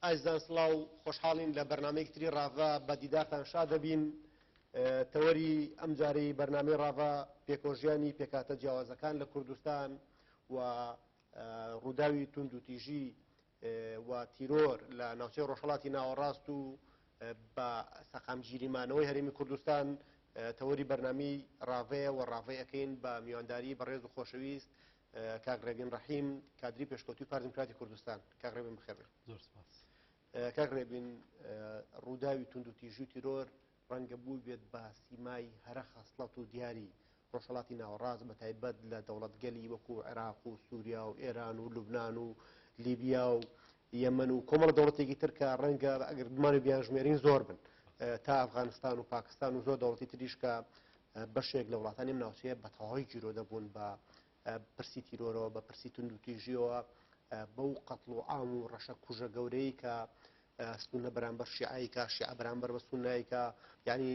ئازیزان سڵاو، خۆشحاڵین لە بەرنامەیەکی تری ڕاڤە بە دیدارتان شاد دەبین. تەوەری ئەمجارەی بەرنامەی ڕاڤە پێکەوەژیانی پێکهاتە جیاوازەکان لە کوردستان و ڕووداوی توندوتیژی و تیرۆر لە ناوچەی ڕۆژهەڵاتی ناوەڕاست و بە سەقامگیری مانەوەی هەرێمی کوردستان تەوەری بەرنامەی ڕاڤەیە و ڕاڤەی ئەکەین بە میوانداری بەڕێز و خۆشەویست کاک ڕێبین ڕەحیم کادری پێشکەوتوی پارتی دیموکراتی کوردستان. کاک ڕێبین بەخێر بێن. زۆر سپاس. کاک ڕێبین، ڕووداوی توندوتیژی و تیرۆر ڕەنگە بوو بێت بە سیمای هەرە خەسڵەت و دیاری ڕۆژهەڵاتی ناوەڕاست بە تایبەت لە دەوڵەتگەلی وەکو عێراق و سووریا و ئێران و لوبناان و لیبیا و یەمەن و کۆمەڵە دەوڵەتێکی تر کە ڕەنگە ئەگەر بمان و بیانژمێرین زۆر بن تا ئەفغانستان و پاکستان و زۆر دەوڵەتی تریش کە بەشێک لە وڵاتانی ئەم ناوچەیە بە تەواوی گیرۆ دەبوون بە پرسی تیرۆرەوە، بە پرسی توندوتیژیەوە، بەو قەتڵ و عام و ڕەشە کوژە گەورەی کە سونە بەرامبەر شیعایکە، شیعە بەرامبەر بە سونایکە، یعنی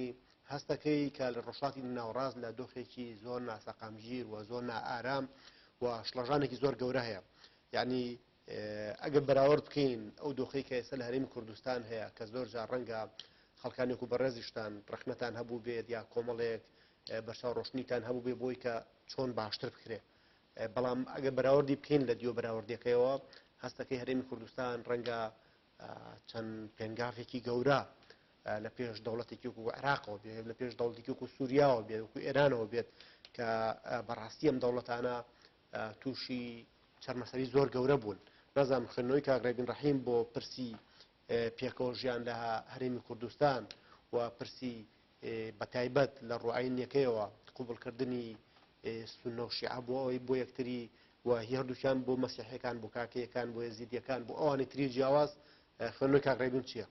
هەستەکەی کە لە ڕۆژهەڵاتی ناوەڕاست لە دۆخێکی زۆر ناسەقامگیر و زۆر نائارام و شڵەژانێکی زۆر گەورە هەیە. یعنی ئەگەر بەراورد بکەین ئەو دۆخەی کە ئێستا لە هەرێمی کوردستان هەیە کە زۆر جار ڕەنگە خەڵکانێک و بەڕێزیشتان ڕەخنەتان هەبوو بێت یا کۆمەڵێک بەرچاو ڕۆشنیتان هەبوو بێ بۆی کە چۆن باشتر بکرێ بەڵام ئەگەر بەراوردی بکەین لە دیۆ بەراوردەکەیەوە هەستەکەی هەرێمی کوردستان ڕەنگە چەند پێنگافێکی گەورە لە پێش دەوڵەتێکی وەکو عێراقەوە بێت لە پێش دەوڵەتێکی وەکو سووریاوە بێت وەکو ئێرانەوە بێت کە بەڕاستی ئەم دەوڵەتانە تووشی چەرمەسەری زۆر گەورە بوون. نازانم خوێندنەوەی کاک ڕێبین ڕەحیم بۆ پرسی پێکەوە ژیان لە هەرێمی کوردستان و پرسی بەتایبەت لە ڕوئاینیەکەیەوە قوبڵکردنی سوننە و شیعە بۆ ئەوەی بۆ یەکتری و هی هەردووکیان بۆ مەسیحیەکان بۆ کاکەیەکان بۆ یەزیدیەکان بۆ ئەوانی تری جیاواز خوێندنەوەی کاک ڕێبین چییە؟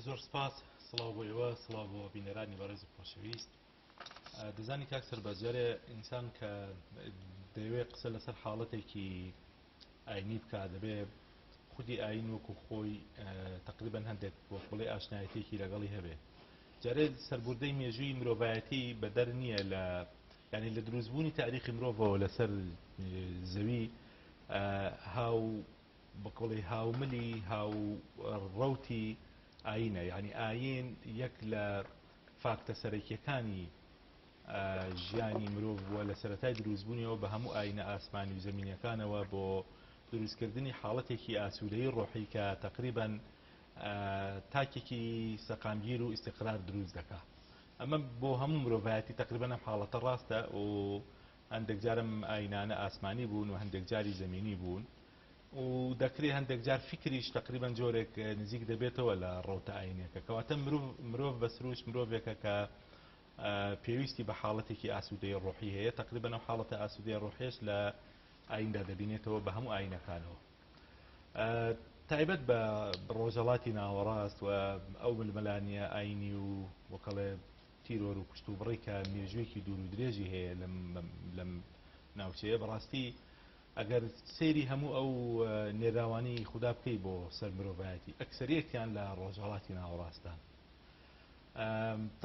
زۆر سپاس سڵاو بۆ ئێوە سڵاو بۆ بینەرانی بەڕێز و خۆشەویست دەزانی کاک سەرباز جارێ ئینسان کە دەیەوێت قسە لەسەر حاڵەتێکی ئاینی بکات دەبێ خودی ئاین وەکو خۆی تقریبا هەندێک وەک بڵێ ئاشنایەتێکی لەگەڵی هەبێ جارێ سەربوردەی مێژووی مرۆڤایەتی بەدەر نییە لە یعنی لە دروستبوونی تاریخی مرۆڤەوە لەسەر زەوی هاو بکڵی هاوملی هاو ڕوتی ئاینە یعنی ئاین یەک لە فاکتە سەرەکیەکانی ژیانی مرۆڤ بووە لە سەرەتای دروستبوونیەوە بە هەموو ئاینە ئاسمانی و زەمینیەکانەوە بۆ دروستکردنی حاڵەتێکی ئاسوودەیی ڕۆحی کە تەقریبەن تاکێکی سەقامگیر و ئیستیقرار دروست دەکا. ئەمە بۆ هەموو مرۆڤایەتی تەقریبەن ئەم حاڵەتە ڕاستە و هەندێک جار ئەم ئاینانە ئاسمانی بوون و هەندێک جاری زەمینی بوون. و دەکرێ هەندێک جار فیکریش تەقریبەن جۆرێک نزیک دەبێتەوە لە ڕەوتە ئاینیەکە. کەواتە مرۆڤ بە سروشت مرۆڤێکە کە پێویستی بە حاڵەتێکی ئاسوودەی ڕۆحی هەیە، تەقریبەن ئەو حاڵەتە ئاسوودەی ڕۆحیەش لە ئایندا دەبینێتەوە بە هەموو ئاینەکانەوە. تایبەت بە ڕۆژهەڵاتی ناوەڕاست و ئەو ململانیە ئاینی و وەکەڵێ تیرۆر و کوشتوبڕی کە مێژوویەکی دوور و درێژی هەیە لەم ناوچەیە بەڕاستی ئەگەر سەیری هەموو ئەو نێراوانەی خودا بکەی بۆ سەر مرۆڤایەتی ئەکسەریەتیان لە ڕۆژهەڵاتی ناوەڕاستان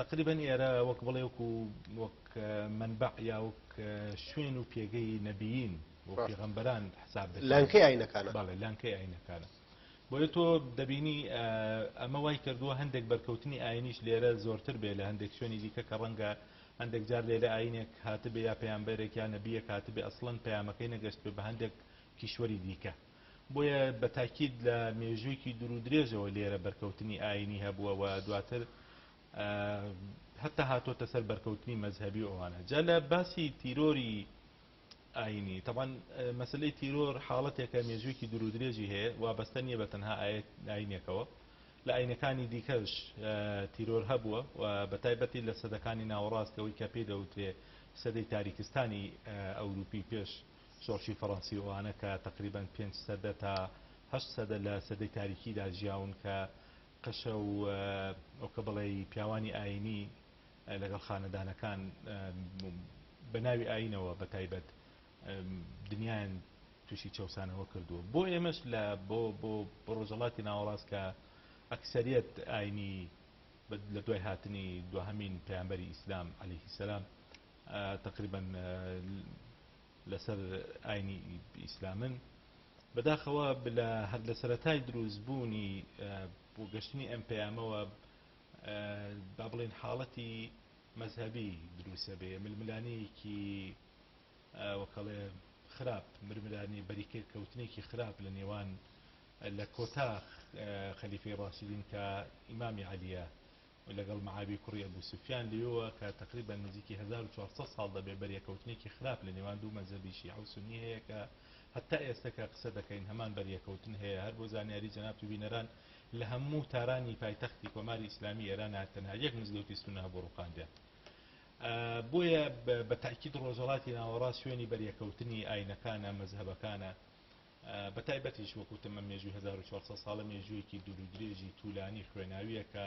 تقریبا ئێرە وەک بڵێ وەکو وەک منبع یا وەک شوێن و پێگەی نەبیین و پێغەمبەران حساب دەکرێت لانکەی ئاینەکانە بەڵێ لانکەی ئاینەکانە بۆیە تۆ دەبینی ئەمە وای کردووە هەندێک بەرکەوتنی ئاینیش لێرە زۆرتر بێ لە هەندێک شوێنی دیکە کە ڕەنگە هەندێک جار لێرە ئاینێک هاتبێ یا پەیامبەرێک یا نەبیەک هاتبێ ئەسڵەن پەیامەکەی نەگەشتبێ بە هەندێک کیشوەری دیکە. بۆیە بە تاکید لە مێژوویەکی دوور و درێژەوە لێرە بەرکەوتنی ئاینی هەبووە و دواتر هەتا هاتۆتە سەر بەرکەوتنی مەزهەبی و ئەوانە. جا لە باسی تیرۆری ئاینی تەبعەن مەسەلەی تیرۆر حاڵەتێکە مێژوویەکی دوور و درێژی هەیە وابەستە نییە بە تەنها ئاینێکەوە لە ئاینەکانی دیکەش تیرۆر هەبووە و بە تایبەتی لە سەدەکانی ناوەڕاست ئەوەی کە پێی دەوترێ سەدەی تاریکستانی ئەوروپی پێش شۆڕشی فەڕەنسی و ئەوانە کە تەقریبەن پێنج سەدە تا هەشت سەدە لە سەدەی تاریکیدا ژیاون کە قەشە و ئەوکە بڵێی پیاوانی ئاینی لەگەڵ خانەدانەکان بە ناوی ئاینەوە بە تایبەت دنیایان تووشی چەوسانەوە کردووە بۆ ئێمەش لە بۆ بۆ بۆ ڕۆژهەڵاتی ناوەڕاست کە ئەکسەریەت ئاینی لە دوای هاتنی دواهەمین پەیامبەری ئیسلام عەلەیهی سەلام تقریبا لەسەر ئاینی ئیسلامن. بەداخەوە لە هەر لە سەرەتای دروستبوونی بۆ گەشتنی ئەم پەیامەوە با بڵێین حاڵەتی مەزهەبی دروستە بێ ململانێیەکی وەکەڵێ خراپ مرملانی بەریکەوتنێکی خراپ لە نێوان لە کۆتا خەلیفەی ڕاشدین کە ئیمامی عەلیە لەگەڵ معاویەی کوڕی ئەبو سوفیان لەوێوە کە تەقریبەن نزیکی 1400 ساڵ دەبێ بەریەکەوتنێکی خراپ لە نێوان دوو مەزهەبی شیعە و سوننی هەیە کە هەتا ئێستە کە قسە دەکەین هەمان بەریەکەوتن هەیە. هەر بۆ زانیاری جەنابت و بینەران لە هەموو تارانی پایتەختی کۆماری ئیسلامی ئێران تەنها یەک مزگەوتی سوننە هەبوو ڕووخاندیان. بۆیە بە تەئکید ڕۆژهەڵاتی ناوەڕاست شوێنی بەریەکەوتنی ئاینەکانە، مەزهەبەکانە. بە تایبەتیش وەک وتم ئەم مێژووی 1400 ساڵە مێژوویەکی دوور و درێژی تولانی خوێناویە کە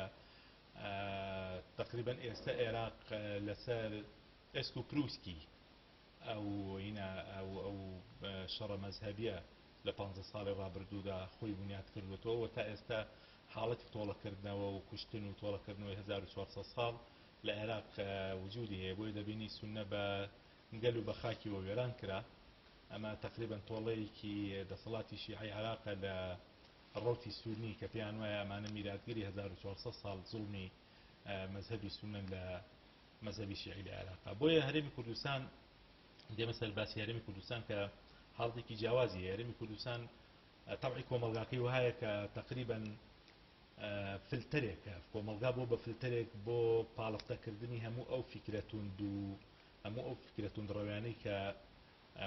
تقریبا ئێستا عێراق لەسەر ئێسک و پروسکی ئەو هینا ئەو ئەو شەڕە مەزهەبیە لە پ ساڵی ڕابردوودا خۆی بنیات کردوێتەوە و تا ئێستا حاڵەتی تۆڵەکردنەوە و کوشتن و تۆڵەکردنەوەی 1400 ساڵ لە عێراق وجودی هەیە. بۆیە دەبینی سوننە بە گەل و بە خاکیەوە وێران کرا. ئەمە تەقریبەن تۆڵەیەکی دەسەڵاتی شیعەی عێراقە لە ڕەوتی سوننی کە پێیان وایە ئەمانە میراتگری 1400 ساڵ زوڵمی مەزهەبی سوننەن لە مەزهەبی شیعی لە عێراقا. بۆیە هەرێمی کوردستان، دێمە سەر باسی هەرێمی کوردستان کە حاڵەتێکی جیاوازی هەیە. هەرێمی کوردستان تەبعی کۆمەڵگاکەی وەهایە کە تەقریبەن فلتەرێکە، کۆمەڵگا بۆ بە فلتەرێک بۆ پاڵفتەکردنی هەموو ئەو فیکرە توند و هەموو ئەو فکرە توندڕەویانەی کە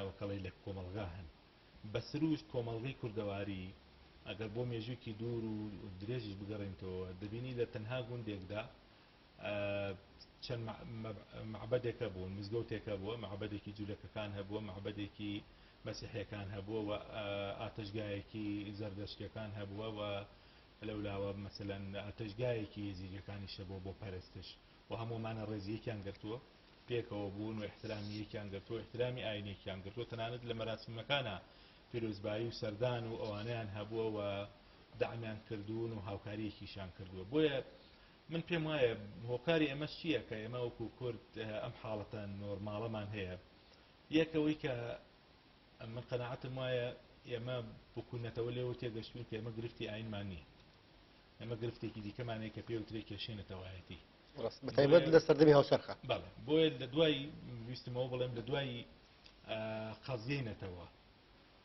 وەکەڵی لە کۆمەڵگا هەن. بە سروشت کۆمەڵگەی کوردەواری ئەگەر بۆ مێژوویەکی دوور و درێژیش بگەڕێینتەوە دەبینی لە تەنها گوندێکدا چەند مەعبەدێک هەبوون، مزگەوتێک هەبووە، مەعبەدێکی جولەکەکان هەبووە، مەعبەدێکی مەسیحیەکان هەبووە و ئاتەشگایەکی زەردەشتیەکان هەبووە و لەولاوە مەسەلەن ئاتەشگایەکی یەزیدیەکانیش هەبووە بۆ پەرستش و هەموومانە ڕێزی یەکیان گرتووە، پێکەوە بوون و ئیحترامی یەکیان گرتووە، ئیحترامی ئاینی یەکیان گرتووە، تەنانەت لە مەراسیمەکانا پیرۆزبایی و سەردان و ئەوانەیان هەبووە و دەعمیان کردوون و هاوکاری یەکیشیان کردووە. بۆیە من پێم وایە هۆکاری ئەمەش چییە کە ئێمە وەکو کورد ئەم حاڵەتە نۆرماڵەمان هەیە؟ یەک ئەوەی کە من قەناعەتم وایە ئێمە وەکو نەتەوە لێوە تێگەشتوین کە ئێمە گرفتی ئاینمان نییە، ئێمە گرفتێکی دیکەمان هەیە کە پێوترێ کێشەی نەتەوایەتی. ڕاست، بەتایبەت لە سەردەمی هاوچەرخە. بەڵێ، بۆیە لە دوای ویستمەوە بڵێم لە دوای قەزیەی نەتەوە،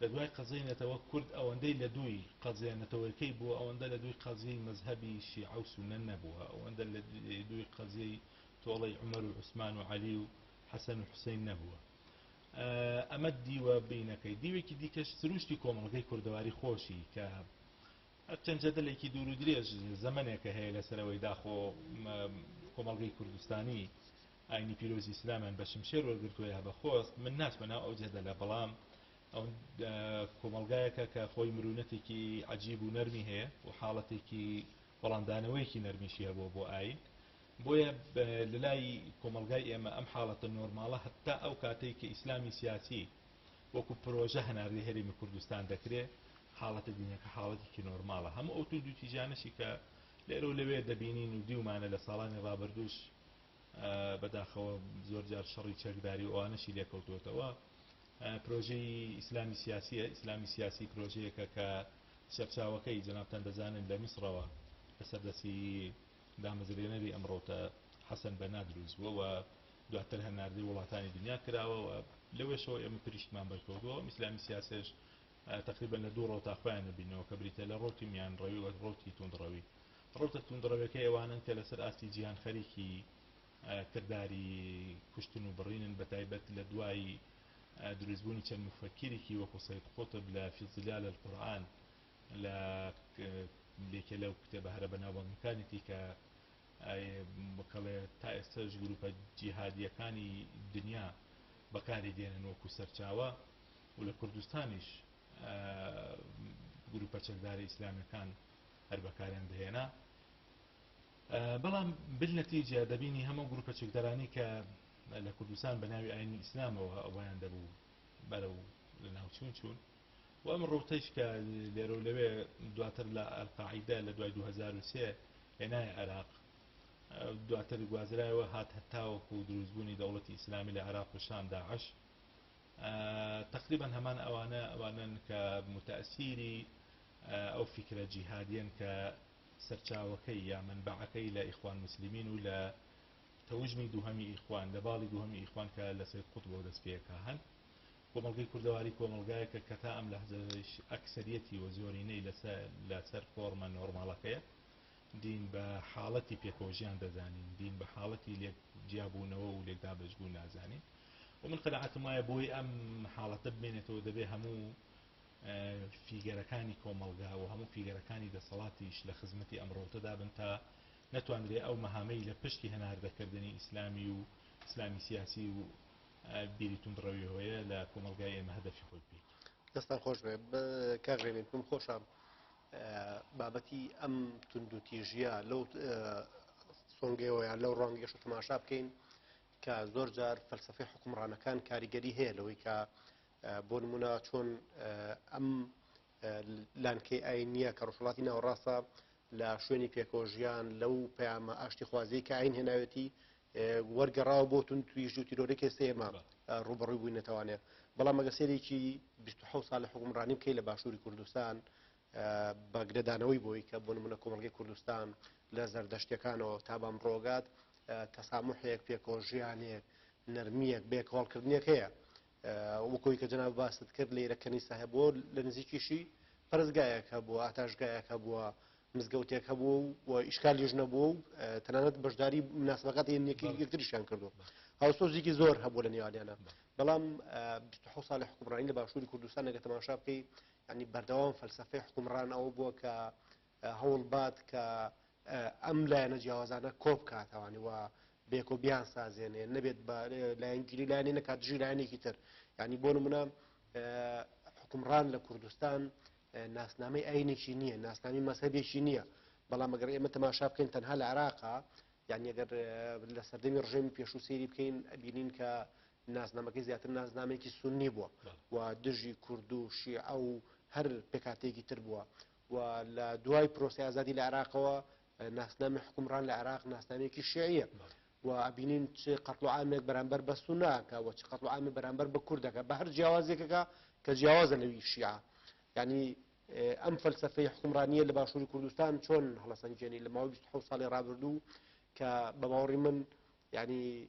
لە دوای قەزیەی نەتەوە کورد ئەوەندەی لە دووی قەزیە نەتەوەکەی بووە ئەوەندە لە دووی قەزیەی مەزهەبی شیعە و سوننە نەبووە، ئەوەندە لە دووی قەزیەی تۆڵەی عومەر و عوسمان و عەلی و حەسەن و حوسەین نەبووە. ئەمە دیوە بینەکەی. دیوێکی دیکەش سروشتی کۆمەڵگەی کوردەواری خۆشی کە هەرچەند جەدەلێکی دوور و درێژ زەمەنێکە هەیە لەسەر ئەوەی داخۆ کۆمەڵگەی کوردستانی ئاینی پیرۆزی ئیسلامیان بە شمشێر وەرگرتووە یا بە خۆست، من ناچمە ناو ئەو جەدەلە، بەڵام ئەو کۆمەڵگایەکە کە خۆی مرونەتێکی عەجیب و نەرمی هەیە و حاڵەتێکی وەڵامدانەوەیەکی نەرمیشی هەبووە بۆ ئاین. بۆیە لەلای کۆمەڵگای ئێمە ئەم حاڵەتە نۆرماڵە هەتا ئەو کاتەی کە ئیسلامی سیاسی وەکو پرۆژە هەناردەی هەرێمی کوردستان دەکرێ، حاڵەتە دینیەکە حاڵەتێکی نۆرماڵە. هەموو ئەو توندوتیژیانەشی کە لێرە و لەوێ دەبینین و دیومانە لە ساڵانی ڕابردووش بەداخەوە زۆر جار شەڕی چەکداری و ئەوانەشی لێکەوتووەتەوە، پرۆژەی ئیسلامی سیاسیە. ئیسلامی سیاسی پرۆژەیەکە کە سەرچاوەکەی جەنابتان دەزانن لە میسڕەوە لەسەر دەستی دامەزرێنەری ئەم ڕەوتە حەسەن بەنا دروست بووە و دواتر هەناردەی وڵاتانی دنیا کراوە و لەوێشەوە ئێمە پریشکمان بەرکەوتووە. ئەم ئیسلامی سیاسیش تقریبا لە دوو ڕەوتا خۆیان دەبینەوە کە بریتە لە ڕەوتی میانڕەوی و ڕەوتی توندڕەوی. ڕەوتە توندڕەویەکەی ئەوانن کە لەسەر ئاستی جیهان خەریکی کرداری کوشتن و بڕینن، بەتایبەت لە دوای دروستبوونی چەند مفەکیرێکی وەکو سەید قوتب لە فی ظلال القرآن لە یەکێ لەو کتێبە هەرە بەناوبانگەکانیتی کە بکەڵێ تا ئێستاش گروپە جیهادیەکانی دنیا بەکاری دێنن وەکو سەرچاوە و لە کوردستانیش گروپە چەکدارە ئیسلامیەکان هەر بەکاریان دەهێنا. بەڵام بالنەتیجە دەبینی هەموو گروپە چەکدارانی کە لە کوردستان بە ناوی ئاینی ئیسلامەوە ئەویان دەبوو بەرەو لە ناوچوون چوون و ئەم ڕوتەیش کە لێرە و لەوێ دواتر لە ئەلقاعیدە لە دوای 2003 هێنایە عێراق، دواتر گوازرایەوە هات هەتاوەکو دروستبوونی دەوڵەتی ئیسلامی لە عێراق و شام داعش. تەقریبەن هەمان ئەوانە ئەوانەن کە موتەئسیری ئەو فیکرە جیهادیەن کە سەرچاوەکەی یا مەنبەعەکەی لە ئیخوان موسلیمین و لە تەوژمی دووهەمی ئیخوان لە باڵی دووهەمی ئیخوان کە لە سەید قوتبەوە دەست پێکا هەن. کۆمەڵگەی کوردەواری کۆمەڵگایەکە کە تا ئەم لەحزەش ئەکسەریەتی و زۆرینەی لەسەر لەسەر فۆرمە نۆرماڵەکەیە. دین بە حاڵەتی پێکەوەژیان دەزانین، دین بە حاڵەتی لێک جیابوونەوە و لێک دابەشبوون نازانین. و من قەناعەتم وایە بۆی ئەم حاڵەتە بمێنێتەوە دەبێ هەموو فیگەرەکانی کۆمەڵگا و هەموو فیگەرەکانی دەسەڵاتیش لە خزمەتی ئەم ڕەوتەدا بن تا نەتوانرێ ئەو مەهامەی لە پشتی هەناردەکردنی ئیسلامی و ئیسلامی سیاسی و بیری توندڕەویەوەیە لە کۆمەڵگای ئێمە هەدەفی خۆی پێک. دەستان خۆش بێ کاک ڕێبین پێم خۆشە بابەتی ئەم توندوتیژیە لەو سۆنگەیەوە یان لەو ڕوانگەیەشە تەماشا بکەین کە زۆر جار فەلسفەی حکومڕانەکان کاریگەری هەیە لەوەی کە بۆ نمونە چۆن ئەم لانکەی ئاینیە کە ڕۆژهەڵاتی ناوەڕاستە لە شوێنی پێکەوەژیان لەو پەیامە ئاشتیخوازیی کە ئاین هێناوێتی وەرگەڕاوە بۆ توندوتیژی و تیرۆرێک ئێستا ئێمە ڕووبەڕووی بووینەتەوانێ. بەڵام ئەگەر سەیرێکی 27 ساڵ لە حوکمڕانی بکەی لە باشووری کوردستان بە گرێدانەوەی بۆی کە بۆ نمونە کۆمەڵگەی کوردستان لە زەردەشتیەکانەوە تا بەم ڕۆگات تەسامحێک پێکەوەژیانێک نەرمیەک بێکەوەڵکردنێک هەیە وەکۆی کە جەناب باست کرد لێرە کەنیسە هەبووە لە نزیکیشی پەرستگایەک هەبووە ئاتاشگایەک هەبووە مزگەوتێک هەبووە و ئیشکالیش نەبووە و تەنانەت بەشداری مناسبەکاتی یەکتریشیان کردو هاوسۆزیکی زۆر هەبوو لە نێوانیانە بەڵام 26 ساڵی حکومڕانی لە باشووری کوردستان ئەگەر تەماشا بکەی ینی بەردەوام فەلسفەی حکومڕان ئەوە بووە کە هەوڵ بات کە ئەم لایەنە جیاوازانە کۆبکاتەوانی و بێکۆ بیان سازێنێ نەبێت بە لایەنگیری لایەنی نەکات دژی لایەنێکی تر ینی بۆ نمونە حکومڕان لە کوردستان ناسنامەی ئاینێکی نییە ناسنامی مەسەبێکی نییە بەڵام ئەگەر ئێمە تەماشا بکەین تەنها لە عێراقا یعنی ئەگەر لە سەردەمی ڕژێمی پێشوو سەیری بکەین ئەبینین کە ناسنامەکەی زیاتر ناسنامەیەکی سوننی بووە و دژی کورد و شیعە و هەر پێکهاتەیەکی تر بووە و لە دوای پرۆسەی ئازادی لە عێراقەوە ناسنامی حکومڕان لە عێراق ناسنامەیەکی شیعیە و ئەبینین چ قەتڵ و عامێک بەرامبەر بە سوننەکە و چ قەتڵ و عامێک بەرامبەر بە کوردەکە بە هەر جیاوازێکەکە کە جیاوازە لەوی شیعە یعنی ئەم فەلسفەی حکومڕانیە لە باشووری کوردستان چۆن هەڵەسەنگێنی لە ماوەی 27 ساڵی ڕابردوو کە بە باوەڕی من یعنی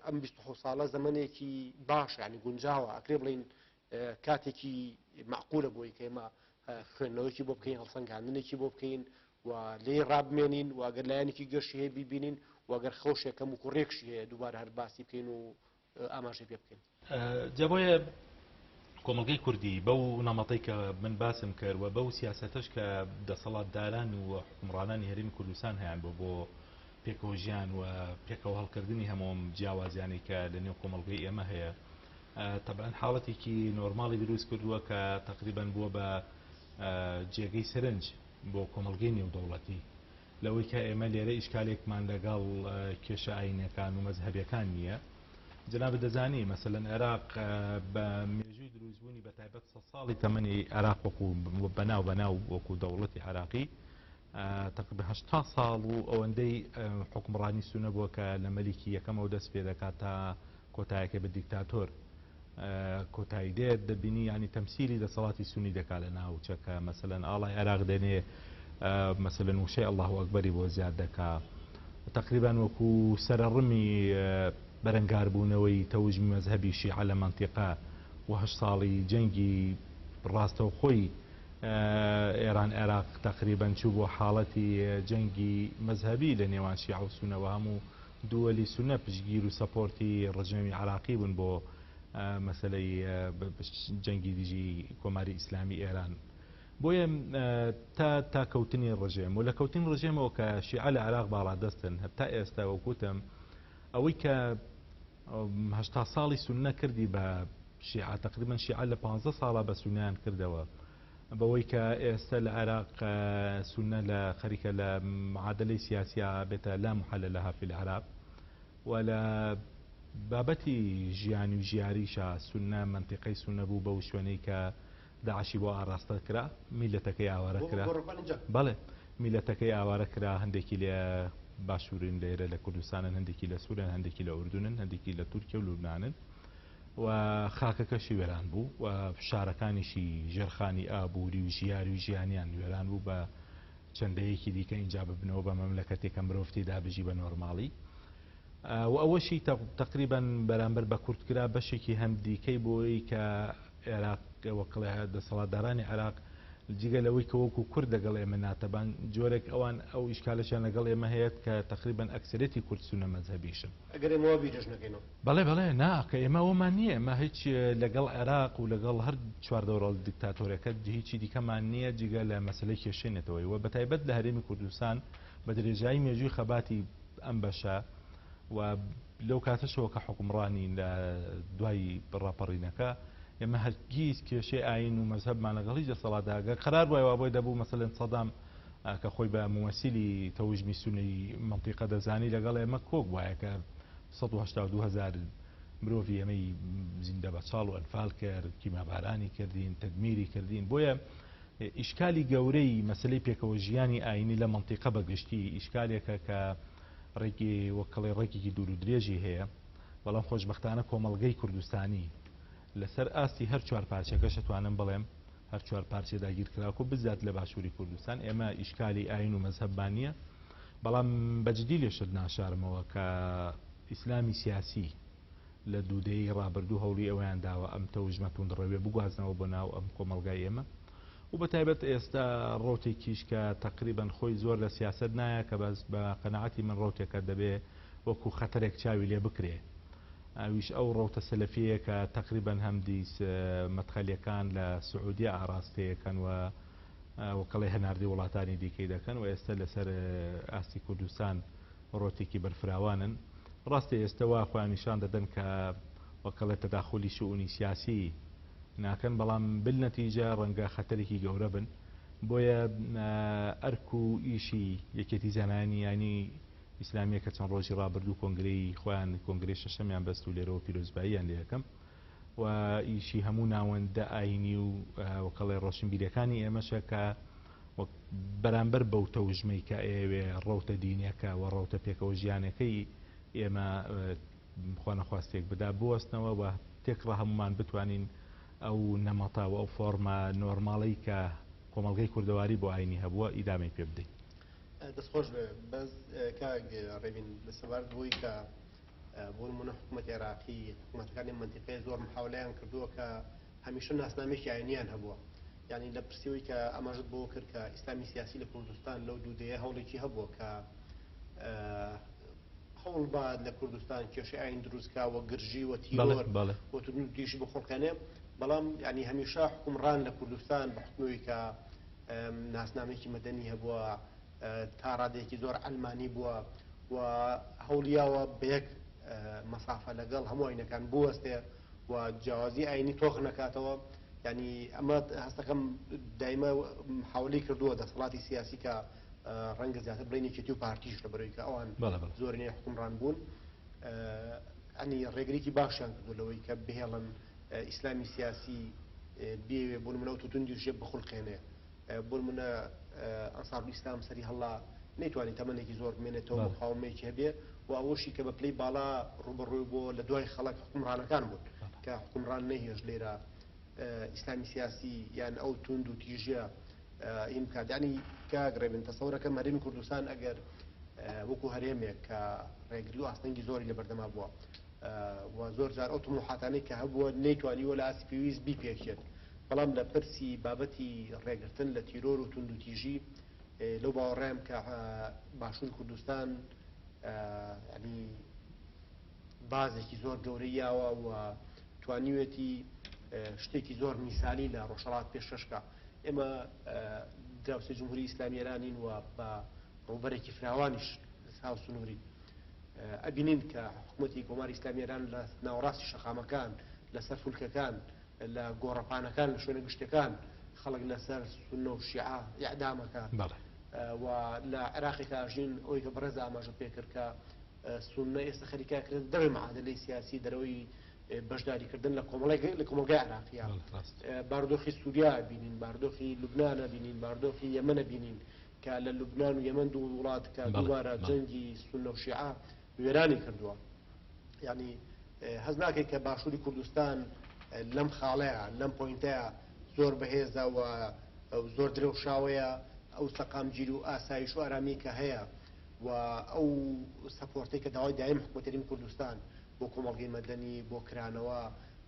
ئەم 27 ساڵە زەمەنێکی باش یعنی گونجاوە ئەکرێ بڵین کاتێکی معقولە بۆی کە ئێمە خوێندنەوەیەکی بۆ بکەین هەڵسەنگاندنێکی بۆ بکەین و لێی ڕابمێنین و ئەگەر لایەنێکی گەشی هەیە بیبینین و ئەگەر خەوشێک کەم و کوڕێکشی هەیە دووبارە هەر باسی بکەین و ئاماژەی پێ بکەین. جا بۆیە کۆمەڵگەی کوردی بەو نەمەتەی کە من باسم کرد و بەو سیاسەتەش کە دەسەڵاتداران و حوکمڕانانی هەرێمی کوردستان هەیان بوو بۆ پێکەوە ژیان و پێکەوە هەڵکردنی هەموو ئەم جیاوازیانەی کە لە نێو کۆمەڵگەی ئێمە هەیە تەبعەن حاڵەتێکی نۆرماڵی دروست کردووە کە تەقریبەن بووە بە جێگەی سەرنج بۆ کۆمەڵگەی نێودەوڵەتی لەوەی کە ئێمە لێرە ئیشکالێکمان لەگەڵ کێشە ئاینەکان و مەزهەبیەکان نییە جەنابت دەزانی مەسەلەن عێراق بە مێژووی دروستبوونی بە تایبەت سە ساڵی تەمەنی عێراق وەکو بەناو بەناو وەکو دەوڵەتی عێراقی تقریبا 80 ساڵ و ئەوەندەی حکومڕانی سونە بووە کە لە مەلیکی یەکەمەوە دەست پێ دەکات تا کۆتایەکەی بە دیکتاتۆر کۆتایی دێت دەبینی ینی تەمسیلی دەسەڵاتی سونی دەکات لە ناوچەکە مەسەلەن ئاڵای عێراق دێنێ مەسەلەن وشەی ئەڵڵاه ئەکبەری بۆ زیاد دەکا تقریبان وەکو سەرەڕمی بەرەنگاربوونەوەی تەوژمی مەزهەبی شیعە لە مەنتیقە و هەشت ساڵی جەنگی ڕاستەوخۆی ئێران عێراق تقریبا چوو بۆ حاڵەتی جەنگی مەزهەبی لە نێوان شیعە و سونەوە هەموو دووەلی سونە پشتگیر و سەپۆرتی ڕژێمی عێراقی بوون بۆ مەسەلەی جەنگی دژی کۆماری ئیسلامی ئێران. بۆیە تا تا کەوتنی ڕژێم و لە کەوتنی ڕژێمەوە کە شیعە لە عێراق باڵادەستن هەتا ئێستا وەک وتم ئەوەی کە 80 ساڵی سوننە کردی بە شیعە تقریبا شیعە لە 15 ساڵە بە سونیان کردەوە بەوەی کە ئێستا لە عێراق سوننە لە خەریکە لە معادلەی سیاسیا بێتە لا محل لها فی العراق و لە بابەتی ژیانی و ژیاریشا سوننە مەنتیقەی سوننە بوو بەو شوێنەی کە داعشی بۆ ئاڕاستە کرا میللەتەکەی ئاوارە کرا بەڵێ میللەتەکەی ئاوارە کرا هەندێکی لە باشوورن لێرە لە کوردستانن هەندێکی لە سوورن هەندێکی لە ئوردونن هەندێکی لە تورکیا و لوبنانن. و خاکەکەشی وێران بوو و شارەکانیشی ژێرخانی ئابووری و ژیاری و ژیانیان وێران بوو بە چەند دەیەکی دیکە ئینجا ببنەوە بە مەملەکەتێک کە مرۆڤ تێدا بژی بە نۆرماڵی و ئەوەشی تەقریبەن بەرامبەر بە کورد کرا بەشێکی هەم دیکەی بۆی کە عێراق وەکڵێ دەسەڵاتدارانی عێراق جگە لەوەی کە وەکو کورد لەگەڵ ئێمە ناتەبان جۆرێک ئەوان ئەو ئیشکالەشیان لەگەڵ ئێمە هەیە کە تەقریبەن ئەکسەرێتی کورد سوننە مەزهەبیشن. ئەگەر ئێمە وا بیرش نەکەینەوە. بەڵێ بەڵێ نا کە ئێمە ئەوەمان نییە ئێمە هیچ لەگەڵ عێراق و لەگەڵ هەر چواردەورە دیکتاتۆرەکە هیچی دیکەمان نییە جگە لە مەسەلەی کێشەی نەتەوەیی و بەتایبەت لە هەرێمی کوردستان بە درێژایی مێژووی خەباتی ئەم بەشە و لەو کاتەشەوە کە حوکمڕانی لە دوای ڕاپەڕینەکە ئێمە هەرگیز کێشەی ئایین و مەزهەبمان لەگەڵ هیچ دەسەڵاتدا گەر قەرار بوایە وا بۆی دەبوو مەسەلەن سەدام کە خۆی بە مومەسیلی تەوژمی سوننەی مەنتیقە دەزانی لەگەڵ ئێمە کۆک بوایە کە 182 هەزار مرۆڤی ئێمەی زیندە بە چاڵ و ئەنفال کرد، کیمیابارانی کردین، تەدمیری کردین. بۆیە ئیشکالی گەورەی مەسەلەی پێکەوە ژیانی ئایینی لە مەنتیقە بە گشتی ئیشکالێکە کە ڕێکی وەک کڵێ ڕێکێکی دوور و درێژی هەیە، بەڵام خۆشبەختانە کۆمەڵگەی کوردستانی لەسەر ئاستی هەر چوار پارچەکەش ئەتوانم بڵێم هەر چوار پارچەی داگیرکراوکو بزات لە باشووری کوردستان ئێمە ئیشکالی ئایین و مەزهەبمان نییە، بەڵام بە جدی لێشت ناشارمەوە کە ئیسلامی سیاسی لە دوو دەیەی ڕابردوو هەوڵی ئەوەیان داوە ئەم تەوژمە توندڕەویە بگوازنەوە بۆ ناو ئەم کۆمەڵگای ئێمە و بە تایبەت ئێستا ڕەوتێکیش کە تەقریبەن خۆی زۆر لە سیاسەت نایە کە بەس بە قەناعەتی من ڕەوتێکە دەبێ وەکو خەتەرێک چاوی لێ بکرێ ئەویش ئەو ڕەوتە سەلەفیەیە کە تەقریبەن هەمدیس مەدخەلیەکان لە سعودیە ئاراستەیەکەن و وەکەڵی هەناردەی وڵاتانی دیکەی دەکەن و ئێستا لەسەر ئاستی کوردستان ڕۆتێکی بەرفراوانن. ڕاستە ئێستە وا خۆیان نیشان دەدەن کە وەکەڵێ تەداخولی شئونی سیاسی ناکەن، بەڵام بالنەتیجە ڕەنگە خەتەرێکی گەورە بن. بۆیە ئەرک و ئیشی یەکێتی زانایانی ئاینی ئیسلامیە کە چەند ڕۆژی ڕابردوو کۆنگرەی خۆیان کۆنگرەی شەشەمیان بەست و لێرەوە پیرۆزباییان لێ ئەکەم و ئیشی هەموو ناوەندە ئاینی و وەکەڵێ ڕۆشنبیرەکانی ئێمەشە کە وەک بەرامبەر بەو تەوژمەی کە ئەیەوێ ڕەوتە دینیەکە و ڕەوتە پێکەوە ژیانەکەی ئێمە خوانەخواست تێک بدا بوەستنەوە و تێکڕا هەمومان بتوانین ئەو نەمەتە و ئەو فۆرمە نۆرماڵەی کە کۆمەڵگەی کوردەواری بۆ ئاینی هەبووە ئیدامەی پێ بدەین. دەست خۆش بێ بەس کاک ڕێبین سەبارەت بۆی کە بۆ نمونە حکوومەتی عێراقی حکوومەتەکانی مەنتیقەیە زۆر محاولەیان کردووە کە هەمیشە ناسنامەیەکی ئاینیان هەبووە یعنی لە پرسیەوەی کە ئاماژت بۆ کرد کە ئیسلامی سیاسی لە کوردستان لەو دوو دەیە هەوڵێکی هەبووە کە هەوڵ بات لە کوردستان کێشەی ئاین دروستکا و گرژی و تیرۆر و توندوتیژی بخوڵقێنێ بەڵام یعنی هەمیشە حکومڕان لە کوردستان بە حکومەوەی کە ناسنامەیەکی مەدەنی هەبووە تا ڕادەیەکی زۆر عەلمانی بووە و هەوڵیاوە بە یەک مەسافە لەگەڵ هەموو ئاینەکان بوەستێ و جیاوازی ئاینی تۆخ نەکاتەوە یعنی ئەمە هەستەکەم دایمە حاولی کردووە دەسەڵاتی سیاسی کە ڕەنگە زیاتر بڵێن یەکێتی و پارتیش لە بەرەوەی کە ئەوان زۆرینەی حکومڕان بوون ئەنی ڕێگریکی باشیان کردو لەوەی کە بهێڵن ئیسلامی سیاسی بێوێ بۆ نمونە و توندی ژێ بخولقێنێ بۆ نمونە ئەنسارولئیسلام سەری هەڵا نەیتوانی تەمەنێکی زۆر بمێنێتەوە مقاومەیەکی هەبێ و ئەوەشی کە بە پلەی باڵا ڕووبەڕووی بۆ لە دوای خەڵک حکومڕانەکان بوون کە حکومڕان نەیهێشت لێرە ئیسلامی سیاسی یان ئەو توند و تیژیە ئیم بکات. یعنی کاک ڕێبین تەسەورەکەم هەرێمی کوردستان ئەگەر وەکو هەرێمێک کە ڕێگری و ئاستەنگی زۆری لە بەردەما بووە و زۆر جار ئەو تموحاتانەی کە هەبووە نەیتوانیوە لە ئاستی پێویست بیپێکێت، بەڵام لە پرسی بابەتی ڕێگرتن لە تیرۆر و توندوتیژی لەو باوەڕایم کە باشووری کوردستان ینی بازێکی زۆر گەورەی یاوە و توانیوێتی شتێکی زۆر میسالی لە ڕۆژهەڵات پێشکەشکە. ئێمە دراوسێ جمهوری ئیسلامی ئێرانین و بە ڕووبەرێکی فراوانیش هاوسنوورین. ئەبینین کە حکوومەتی کۆماری ئیسلامی ئێران لە ناوەڕاستی شەقامەکان، لەسەر فولکەکان، لە گۆڕەپانەکان، لە شوێنە گشتیەکان خەڵک لەسەر سوننە و شیعە ئیعدامەکە و لە عێراقێکا ئەژین. ئەوەی کە بەڕێز ئاماژە پێ کرد کە سوننە ئێستا خەریکە کرێت دەرەوەی معادلەی سیاسی، دەرەوەی بەشداریکردن لە کۆمەڵێک لە کۆمەڵگای عێراقیە. بارودۆخی سووریا بینین، بارودۆخی لوبنانە بینین، بارودۆخی یەمەنە بینین کە لە لوبنان و یەمەن دوو وڵات کە دووبارە جەنگی سوننە و شیعە وێرانی کردووە. یعنی هەست ناکەی کە باشووری کوردستان لەم خاڵەیە، لەم point ەیە زۆر بەهێزە و زۆر درەوشاوەیە، ئەو سەقامگیری و ئاسایش و ئارامی کە هەیە و ئەو support ەی کە داوای دایم حکوومەتی هەرێمی کوردستان بۆ کۆمەڵگەی مەدەنی، بۆ کرانەوە،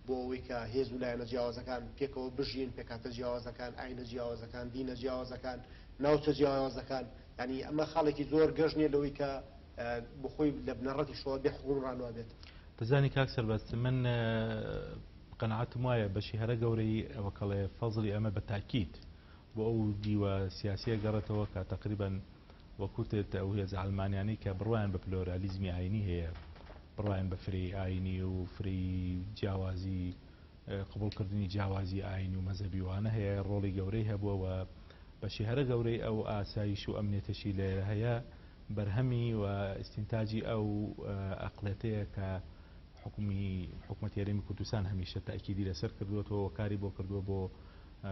بۆ ئەوەی کە هێز و لایەنە جیاوازەکان پێکەوە بژین، پێکهاتە جیاوازەکان، ئاینە جیاوازەکان، دینە جیاوازەکان، ناوچە جیاوازەکان، یانی ئەمە خاڵێکی زۆر گەش نییە لەوەی کە بۆ خۆی لە بنەڕەتیشەوە بێ حوکمڕان وابێت. دەزانی کاک سەربەست من قەناعەتم وایە بەشی هەرە گەورەی ئەوە کەڵێ فەزڵی ئەمە بە تاکید بۆ ئەو دیوە سیاسیە گەڕێتەوە کە تقریبا وەکوتت ئەو هێزە عەلمانیانەی کە بڕوایان بە پلۆرالیزمی ئاینی هەیە بڕوایان بە فرەی ئاینی و فرەی جیاوازی قبوڵکردنی جیاوازی ئاین و مەزهەبی وانە هەیە ڕۆڵی گەورەی هەبووە و بەشی هەرە گەورەی ئەو ئاسایش و ئەمنیەتەشی لێرە هەیە بەرهەمی و ئیستینتاجی ئەو ئەقڵێتەیە کە حکومی حکومەتی هەرێمی کوردستان هەمیشە تاکیدی لەسەر کردووەتەوە و کاری بۆ کردووە بۆ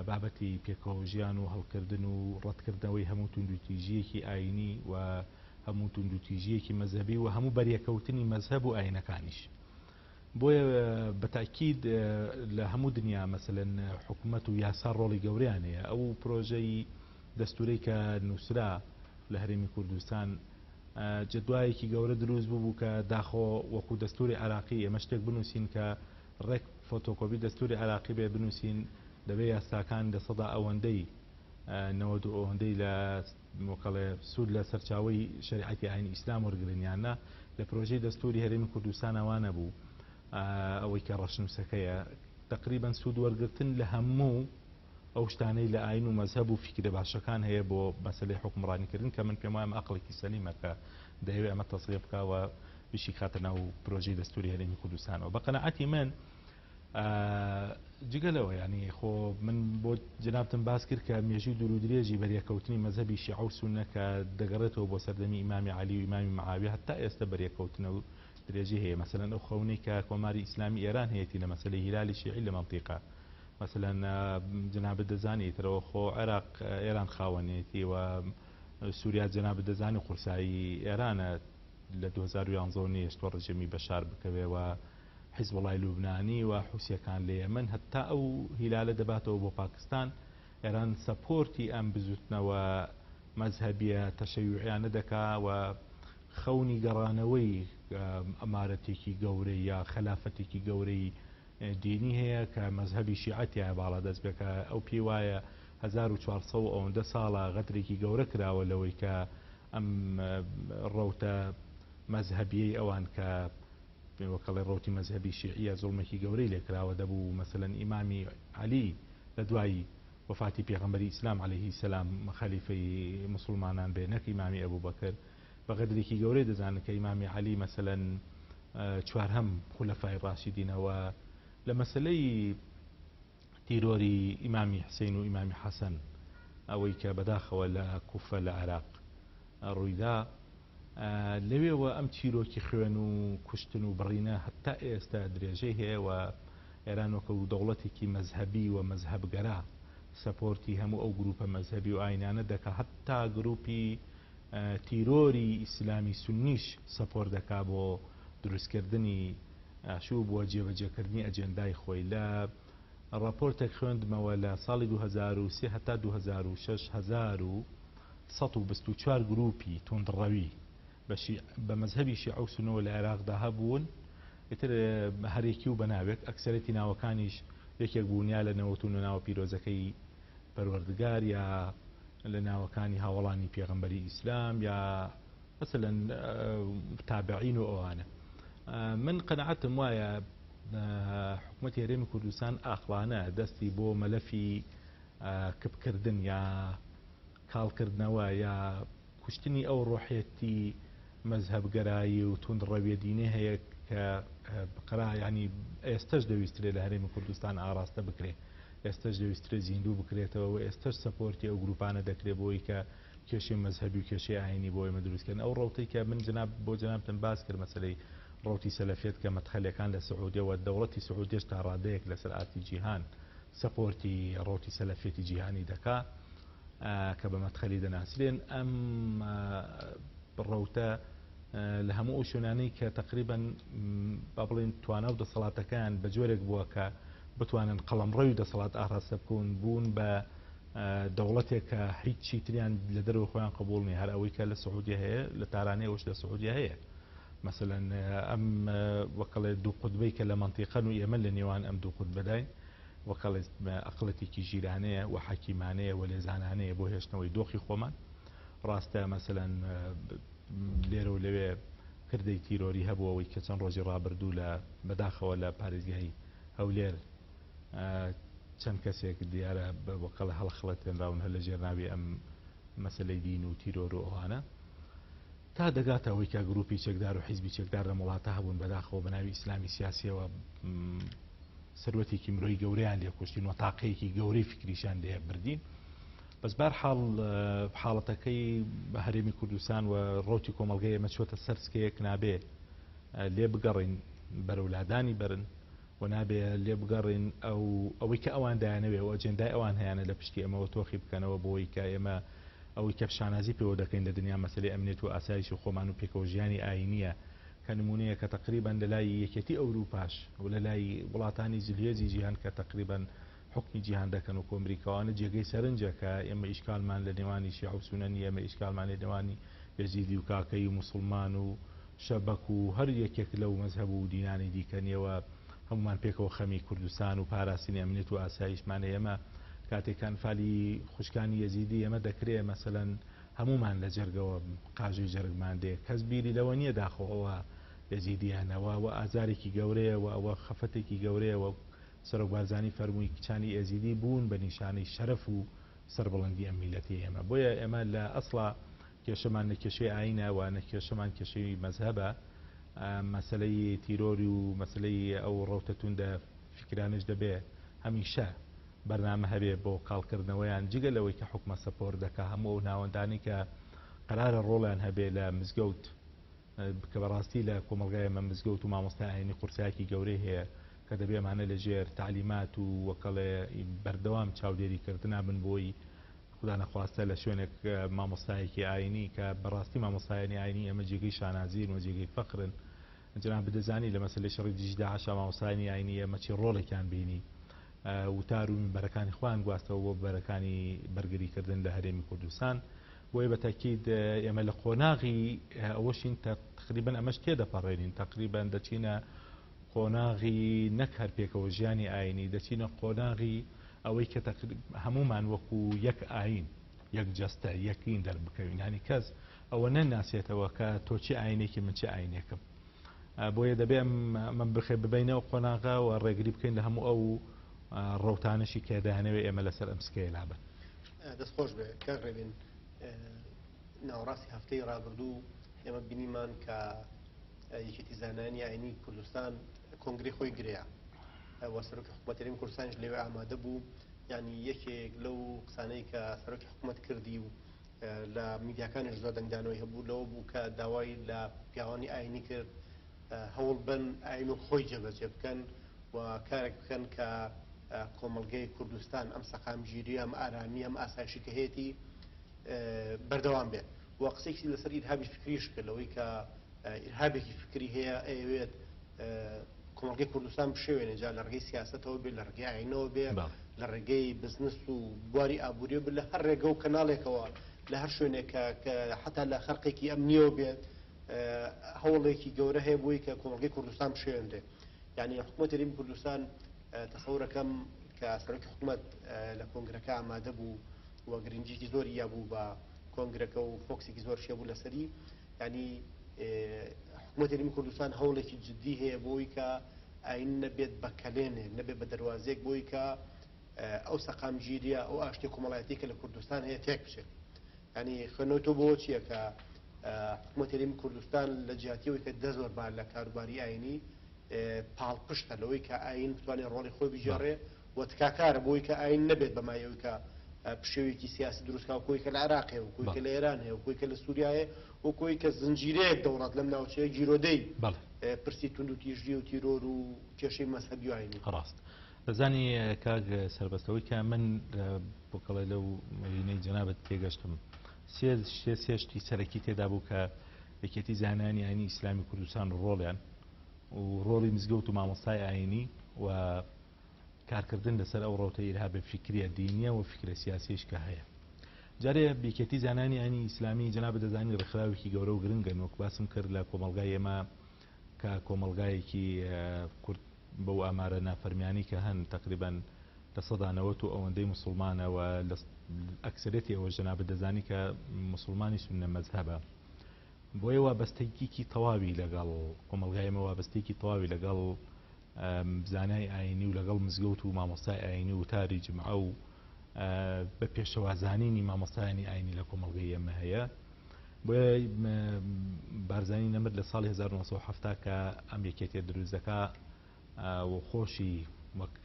بابەتی پێکەوە ژیان و هەڵکردن و ڕەتکردنەوەی هەموو توندوتیژییەکی ئایینی و هەموو توندوتیژییەکی مەزهەبی و هەموو بەریەکەوتنی مەزهەب و ئایینەکانیش. بۆیە بە تاکید لە هەموو دنیا مەسەلەن حکومەت و یاسا ڕۆڵی گەورەیان هەیە. ئەو پرۆژەی دەستورەی کە نووسرا لە هەرێمی کوردستان جەدوایەکی گەورە دروست بوو کە داخۆ وەکو دەستوری عێراقی ئێمە شتێک بنووسین کە ڕێک فۆتۆکۆپی دەستوری عێراقی بێ بنووسین دەبێ یاساکان لەسەدا ئەوەندەی 90 و ئەوەندەی لە وەکەڵێ سوود لە سەرچاوەی شەریعەتی ئاینی ئیسلام وەرگرن یان نا، لە پرۆژەی دەستووری هەرێمی کوردستانا وا نەبوو، ئەوەی کە ڕەشنووسەکەیە تەقریبەن سوود وەرگرتن لە هەموو ئەو شتانەی لە ئاین و مەزهەب و فیکرە باشەکان هەیە بۆ مەسەلەی حوکمڕانیکردن کە من پێم وایە ئەمە ئەقڵێکی سەلیمە کە دەیەوێ ئەمە تەسریح بکا و بشیخاتە ناو پرۆژەی دەستووری هەرێمی کوردستانەوە. بە قەناعەتی من جگە لەوە یانی خۆ من بۆ جەنابتم باس کرد کە مێژووی دوور و درێژی بەریەکەوتنی مەزهەبی شیعە و سوننە کە دەگەڕێتەوە بۆ سەردەمی ئیمامی عەلی و ئیمامی معاویە هەتا ئێستا بەریەکەوتنە و درێژی هەیە مەسەلەن ئەو خەونەی کە کۆماری ئیسلامی ئێران هەیەتی لە مەسەلەی هیلالی شیعی لە مەنتیقە مەسەلەن جەنابت دەزانی ئیترەوە خۆ عێراق ئێران خاوەنێتی و سووریا جەنابت دەزانی قورسایی ئێرانە لە 2011 نەیەشتوە ڕژێمی بەشار بکەوێ و حیزبوڵای لوبنانی و حوسیەکان لە یەمەن هەتا ئەو هیلالە دەباتەوە بۆ پاکستان، ئێران support ی ئەم بزوتنەوە مەزهەبیە تەشەیوعیانە دەکا و خەونی گەڕانەوەی ئەمارەتێکی گەورەی یا خەلافەتێکی گەورەی دینی هەیە کە مەزهەبی شیعە تیایا باڵادەست بێ کە ئەو پێی وایە 1400 و ئەوەندە ساڵە غەدرێکی گەورە کراوە لەوەی کە ئەم ڕەوتە مەزهەبیەی ئەوان کە وەکەڵێ ڕەوتی مەزهەبی شیعیە زوڵمێکی گەورەی لێ کراوە دەبوو مەسەلەن ئیمامی عەلی لە دوای وەفاتی پێغەمبەری ئیسلام عەلەیهی سەلام خەلیفەی موسڵمانان بێ نەک ئیمامی ئەبوبەکر بە غەدرێکی گەورەی دەزانن کە ئیمامی عەلی مەسەلەن چوارهەم خولەفای ڕاشیدینە و لە مەسەلەی تیرۆری ئیمامی حسین و ئیمامی حەسەن ئەوەی کە بەداخەوە لە کوفە لە عێراق ڕوویدا لەوێوە ئەم چیرۆکی خوێن و کوشتن و بڕینە هەتا ئێستا درێژەی هەیە و ئێران وەکو دەوڵەتێکی مەزهەبی و مەزهەبگەرا support ی هەموو ئەو گروپە مەزهەبی و ئاینانە دەکا هەتا گروپی تیرۆری ئیسلامی سونیش support دەکا بۆ دروستکردنی ئاشوب و جێبەجێکردنی ئەجێندای خۆی. لە ڕاپۆرتێک خوێندمەوە لە ساڵی 2003 هەتا 2006 1124 گروپی توندڕەوی بە مەزهەبی شیعە و سوننەوە لە عێراقدا هەبوون، ئیتر هەرێکی و بەناوێک، ئەکسەرەتی ناوەکانیش یەکێک بوون یا لە 99 ناوە پیرۆزەکەی پەروەردگار یا لە ناوەکانی هاوەڵانی پێغەمبەری ئیسلام یا مەسەلەن تابعین و ئەوانە. من قەناعەتم وایە حکومەتی هەرێمی کوردستان ئاقڵانە دەستی بۆ مەلەفی کپکردن یا کاڵکردنەوە یا کوشتنی ئەو ڕۆحیەتی مەزهەبگەرایی و توندڕەویە دینی هەیە کە قەرا ینی ئێستەش دەویسترێ لە هەرێمی کوردستان ئاراستە بکرێ ئێستەش دەویسترێ زیندوو بکرێتەوە و ئێستەش support ی ئەو گروپانە دەکرێت بۆی کە کێشەی مەزهەبی و کێشەی ئاینی بۆ ئێمە دروست کەن. ئەو ڕەوتەی کە من جەناب بۆ جەنابتم باس کرد مەسەلەی ڕەوتی سەلەفیەت کە مەدخەلەکان لە سعودیە و دەوڵەتی سعودیەش تا ڕادەیەک لەسەر ئاستی جیهان support ی ڕەوتی سەلەفیەتی جیهانی دەکا کە بە مەدخەلی دەناسرێن ئەم ڕەوتە لە هەموو ئەو شوێنانەی کە تەقریبەن با بڵێین توانا و دەسەڵاتەکەیان بە جۆرێک بووە کە بتوانن قەڵەمڕەوی دەسەڵات ئاراستە بکەون بوون بە دەوڵەتێک کە هیچ چیتریان لە دەرەوە خۆیان قبوڵ نیە هەر ئەوەی کە لە سعودیە هەیە لە تارانەیە ئەوش لە سعودیە هەیە مەسەلەن ئەم وەکەڵێ دوو قوتبەی کە لە مەنتیقەن و ئێمە لە نێوان ئەم دوو قوتبەداین وەکەڵێ ئەقڵەتێکی ژیرانەیە و حەکیمانەیە و لێزانانەیە بۆ هێشتنەوەی دۆخی خۆمان ڕاستە مەسەلەن لێرە و لەوێ کردەی تیرۆری هەبوو ئەوەی کە چەند ڕۆژی ڕابردوو لە بەداخەوە لە پارێزگای هەولێر چەند کەسێک دیارە بە وەکەڵە هەڵخڵەتێنراون هەر لە ژێر ناوی ئەم مەسەلەی دین و تیرۆر و ئەوانە تا دەگاتە ئەوەی کە گروپی چەکدار و حیزبی چەکدار لەم وڵاتە هەبوون بەداخەوە بە ناوی ئیسلامی سیاسیەوە سەروەتێکی مرۆی گەورەیان لێ کوشتین و تاقەیەکی گەورەی فکریشان لێ بردین بەس بار حاڵ حاڵەتەکەی هەرێمی کوردستان و ڕوتی کۆمەڵگەی ئێمە چۆتە سەر سکەیەک نابێ لێ بگەڕین بەرەو لادانی بەرن و نابێ لێ بگەڕین ئەو ئەوەی کە ئەوان دایانەوێ و ئەجێندای ئەوان هەیانە لە پشتی ئەمەوە تۆخی بکەنەوە بۆی کە ئێمە ئەوەی کە شانازی پێوە دەکەین لە دنیا مەسەلەی ئەمنیەت و ئاسایشی خۆمان و پێکەوە ژیانی ئایینیە کە نمونەیە کە تەقریبەن لە لای یەکێتی ئەوروپاش و لە لای وڵاتانی زلهێزی جیهان کە تەقریبەن حوکمی جیهان دەکەن وەکو ئەمریکاوانە جێگەی سەرنجە کە ئێمە ئیشکالمان لە نێوانی شیعە و سونە نیە ئێمە ئیشکالمان لە نێوانی یەزیدی و کاکەیی و موسڵمان و شەبەک و هەر یەکێک لەو مەزهەب و دینانی دیکە نیە و هەموومان پێکەوە خەمی کوردستان و پاراستنی ئەمنیەت و ئاسایشمانە ئێمە کاتێک ئەنفالی خوشکانی یەزیدی ئێمە دەکرێ مەسەلەن هەموومان لە جەرگەوە قاژەی جەرگمان دێ کەس بیری لەوە نییە داخۆ ئەوە یەزیدیانەوە و ئازارێکی گەورەیە و ئەوە خەفەتێکی گەورەیە و سەرۆک بارزانی فەرمووی کچانی ئێزیدی بوون بە نیشانەی شەرەف و سەربڵندی ئەم میللەتەی ئێمە بۆیە ئێمە لە ئەسڵا کێشەمان نە کێشەی ئاینە و نە کێشەمان کێشەی مەزهەبە مەسەلەی تیرۆری و مەسەلەی ئەو ڕەوتە توندە فیکرانەش دەبێ هەمیشە بەرنامە هەبێ بۆ کاڵکردنەوەیان جگە لەوەی کە حکومە سەپۆرت دەکا هەموو ئەو ناوەندانەی کە قەرارە ڕۆڵیان هەبێ لە مزگەوت کە بەڕاستی لە کۆمەڵگای ئێمە مزگەوت و مامۆستای ئاینی قورسایەکی گەورەی هەیە کە دەبێ ئەمانە لە ژێر تەعلیمات و وەکەڵێ بەردەوام چاودێری کردنا بن بۆی خودا نەخواستە لە شوێنێک مامۆستایەکی ئاینی کە بەڕاستی مامۆستایانی ئاینی ئێمە جێگەی شانازین و جێگەی فەخرن جەنابت دەزانی لە مەسەلەی شەڕی دژی داعشا مامۆستایانی ئاینی ئێمە چی ڕۆڵێکیان بینی وتار و مینبەرەکانی خۆیان گواستەوە بۆ بەرەکانی بەرگریکردن لە هەرێمی کوردستان بۆیە بە تاکید ئێمە لە قۆناغی ئەوەشین تقریبا ئەمەش تێدەپەڕێنین تقریبا دەچینە قۆناغی نەک هەر پێکەوە ژیانی ئاینی دەچینە قۆناغی ئەوەی کە هەمومان وەکو یەک ئاین یەک جەستە یەکین دەربکەوین هەنی کەس ئەوە نەناسێتەوە کە تۆ چی ئاینێکی من چی ئاینێکم بۆیە دەبێ ئەمە بخێ ببینەوە قۆناغە و ڕێگری بکەین لە هەموو ئەو ڕەوتانەشی کە دەیانەوێت ئێمە لەسەر ئەم سکەیە لابن. دەست خۆش بێ کاک ڕێبین ناوەڕاستی هەفتەی ڕابردوو ئێمە بینیمان کە یەکێتی زانایانی ئاینی کوردستان کۆنگری خۆی گرەیە و سەرۆکی حکوومەت هەرێمی کوردستانیش لەوێ ئامادە بوو یعنی یەکێک لەو قسانەی کە سەرۆکی حکوومەت کردی و لە میدیاکانیش زۆر دەنگدانەوەی هەبوو لەوە بوو کە داوای لە پیاوانی ئاینی کرد هەوڵ بن ئاین و خۆی جێبەجێ بکەن و کارێک بکەن کە کۆمەڵگەی کوردستان ئەم سەقامگیری ئەم ئارامی ئەم ئاسایشی کە هەیەی بەردەوام بێت و قسێکی لەسەر ئیرهابی فکریش کرد لەوەی کە ئیرهابێکی فکری هەیە ئەیەوێت کۆمەڵگەی کوردستان بشێوێنێ جا لە ڕێگەی سیاسەتەوە بێ لە ڕێگەی ئاینەوە بێ لە ڕێگەی بزنس و بواری ئابووریەوە بێ لە هەر ڕێگە و کەناڵێکەوە لە هەر شوێنێک کە حتا لە خەرقێکی ئەمنیەوە بێت هەوڵێکی گەورە هەیە بۆی کە کۆمەڵگەی کوردستان بشێوێنرێ یعنی حکوومەت هەرێمی کوردستان تەسەورەکەم کە سەرۆکی حکوومەت لە کۆنگرەکە ئامادە بوو و گرنگیکی زۆری یابوو بە کۆنگرەکە و فۆکسێکی زۆر شێ بوو لەسەری یانی حکومەتی هەرێمی کوردستان هەوڵێکی جدی هەیە بۆی کە ئاین نەبێت بە کەلێنێک نەبێت بە دەروازەیەک بۆی کە ئەو سەقامگیریە ئەو ئاشتی کۆمەڵایەتی کە لە کوردستان هەیە تێک بچێت ینی خوێنەوە تۆ بۆ چییە کە حکوومەت هەرێمی کوردستان لە جیاتیەوەی کە دەزۆربار لە کاروباری ئاینی پاڵپشتە لەوەی کە ئاین بتوانێت ڕۆڵی خۆی بگێڕێ و تکاکارە بۆی کە ئاین نەبێت بە مایەوەی کە پشێویەکی سیاسی دروست کا و کۆی کە لە عێراق هەیە و کۆی کە لە ئێران هەیە و کۆی کە لە سووریا هەیە و کۆی کە زنجیرەیەک دەوڵەت لەم ناوچەیە گیرۆدەی پرسی توندوتیژی و تیرۆر و کێشەی مەزهەبی و ئاینی. ڕاست دەزانی کاک سەربەست ئەوەی کە من بۆکەڵێ لەو وینەی جەنابت تێگەشتم سێ شتی سەرەکی تێدا بوو کە یەکێتی زانایانی ئاینی ئیسلامی کوردستان و ڕۆڵیان و ڕۆڵی مزگەوت و مامۆستای ئاینی و کارکردن لەسەر ئەو ڕەوتە ئیرهابە فیکریە دینیە و فیکرە سیاسیش کە هەیە. جارێ یەکێتی زانایانی ئاینی ئیسلامی جەنابت دەزانی ڕێکخراوێکی گەورە و گرنگن وەک باسم کرد لە کۆمەڵگای ئێمە کە کۆمەڵگایەکی کورد بەو ئامارە نافەرمیانەی کە هەن تەقریبەن 90% و ئەوەندەی موسڵمانە و لە ئەکسەرێتی ئەوە جەنابت دەزانی کە موسڵمانی سوننە مەزهەبە بۆیە وابەستەیەکی تەواوی لەگەڵ کۆمەڵگای ئێمە وابەستەیەکی تەواوی لەگەڵ زانای ئاینی و لەگەڵ مزگەوت و مامۆستای ئاینی و وتاری جمعە و بە پێشەوازانینی مامۆستایانی ئاینی لە کۆمەڵگەی ئێمە هەیە. بۆیە بارزانی نەمر لە ساڵی 1970 کە ئەم یەکێتیە دروست دەکا و خۆشی وەک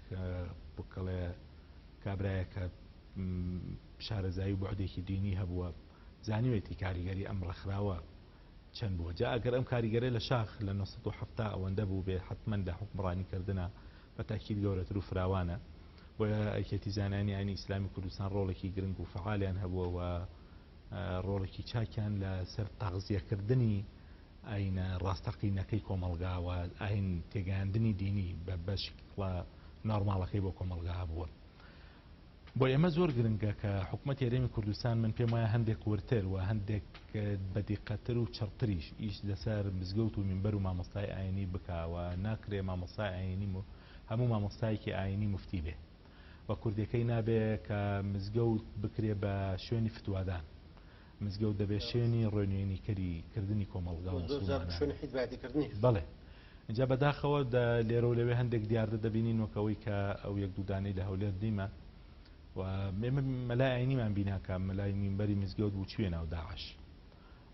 بکەڵێ کابرایە کە شارەزایی و بەعدێکی دینی هەبووە زانیوێتی کاریگەری ئەم ڕێکخراوە چەند بووە جا ئەگەر ئەم کاریگەرە لە شاخ لە 1970 ئەوەندە بوو بێ حتمما لە حکومڕانی کردنە بە تاکید گەورەتر و فراوانە بۆیە یەکێتی زانایانی ئاینی ئیسلامی کوردستان ڕۆڵێکی گرنگ و فەعالیان هەبووە و ڕۆڵێکی چاکیان لە سەر تەغزیەکردنی ئاینە ڕاستەقینەکەی کۆمەڵگا و ئاین تێگەیاندنی دینی بە بەشکڵە نۆرماڵەکەی بۆ کۆمەڵگا هەبووە. بۆ ئێمە زۆر گرنگە کە حکومەتی هەرێمی کوردستان من پێم وایە هەندێک وردتر و هەندێک بەدیقەتر و چڕتریش ئیش لەسەر مزگەوت و مینبەر و مامۆستای ئاینی بکا و ناکرێ مامۆستای ئاینی هەموو مامۆستایەکی ئاینی مفتی بێ و کوردەکەی نابێ کە مزگەوت بکرێ بە شوێنی فتوادان مزگەوت دەبێ شوێنی ڕێنوێنیکەری کردنی کۆمەڵگا و شوێنی حیزبایەتیکردنی. بەڵێ اینجا بەداخەوە لێرە و لەوێ هەندێک دیاردە دەبینین وەک ئەوەی کە ئەو یەک دوو دانەی لە هەولێر دیمە و ئێمە مەلای ئاینیمان بینا کە مەلای مینبەری مزگەوت بوو چوویە ناو داعش.